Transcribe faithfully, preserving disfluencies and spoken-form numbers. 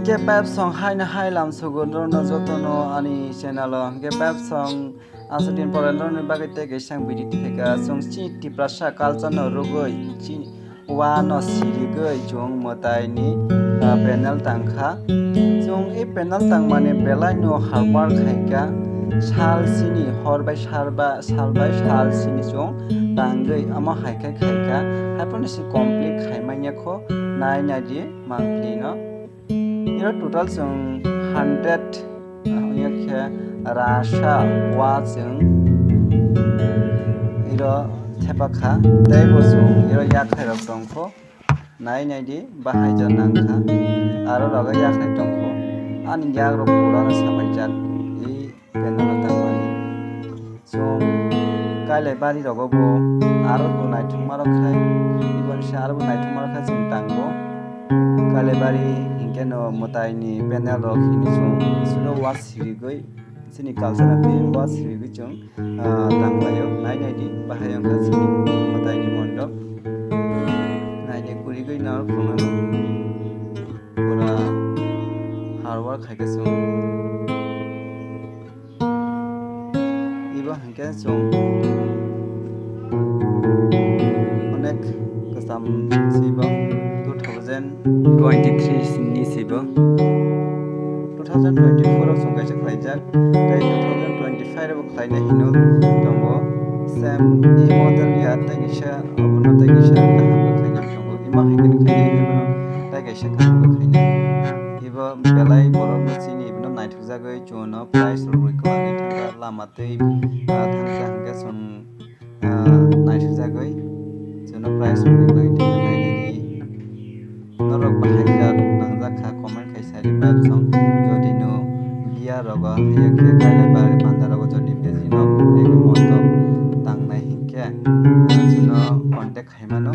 Hwnkhe pep song haino hai lam sugo norno jotono ani channel o. Hwnkhe pep song aswk din pore norni bagwi tei kaisa video theka. Chwng chini Tiprasa culture no rwgwi, chini wa no sirigwi chwng mwtai ni, ah, panel tangkha. Chwng e panel tangmani belai no hard work khaikha. Sal sini hor bai sal ba, sal bai sal sini chwng tangwi omo hai khe khaikha. Haiphano se complete khaimanya kho, nai nai di. Monthly no. Iro total chwng hundred, ah, wngya khe rasa wa chwng iro thepakha. Tei bo chwng iro yakhai rok tongkho. Nai nai di, bahai jan nangkha. Aro rogo yakhai tongkho. Ani yak rok pura no sapai jak. I panel o tangmani. Chwng Kailai bari rogo bo aro bo naithokma rok khai, iboni se aro bo naithokma rok khai chwng tango. Kailai bari hinkhe no mwtai ni panel rok hini chwng silo wa sirigwi, chini culture ni twi wa sirigwi chwng, ah, tanglaio. Nai nai di, bahai wngkha chini mwtai ni mondop. Nai di, kwrwigwi no phunuknano pura hard work khaikhe chwng. Ibo hinkhe chwng onek kwcham si bo, two thousand twenty-three ni si bo. Two thousand twenty-four o chwng kaisa khlaijak, tei two thousand twenty-five o bo khlainai hino tongo. Same e model ya, tei kisa obono tei kisa kaham khe khaina tongo. Ima hai khe khainai hino tei kaisa kaham khe khainai. Ibo belai borok no chini, ibono naithok jagwi chwngno price rwgwi kwlangwi thangkha, lama twi, ah, thangkha hwnkhe chwng, ah, naithok jagwi chwngno price rwgwi kwlangwi thangkha, nainani norok bahai jat nangjak kha comment khai sari pep song. Jodi no biya rogo haiya khe kailai bari panda rogo jodi bejino ego monto tangnai hinkhe, ah, chwngno contact khaimano.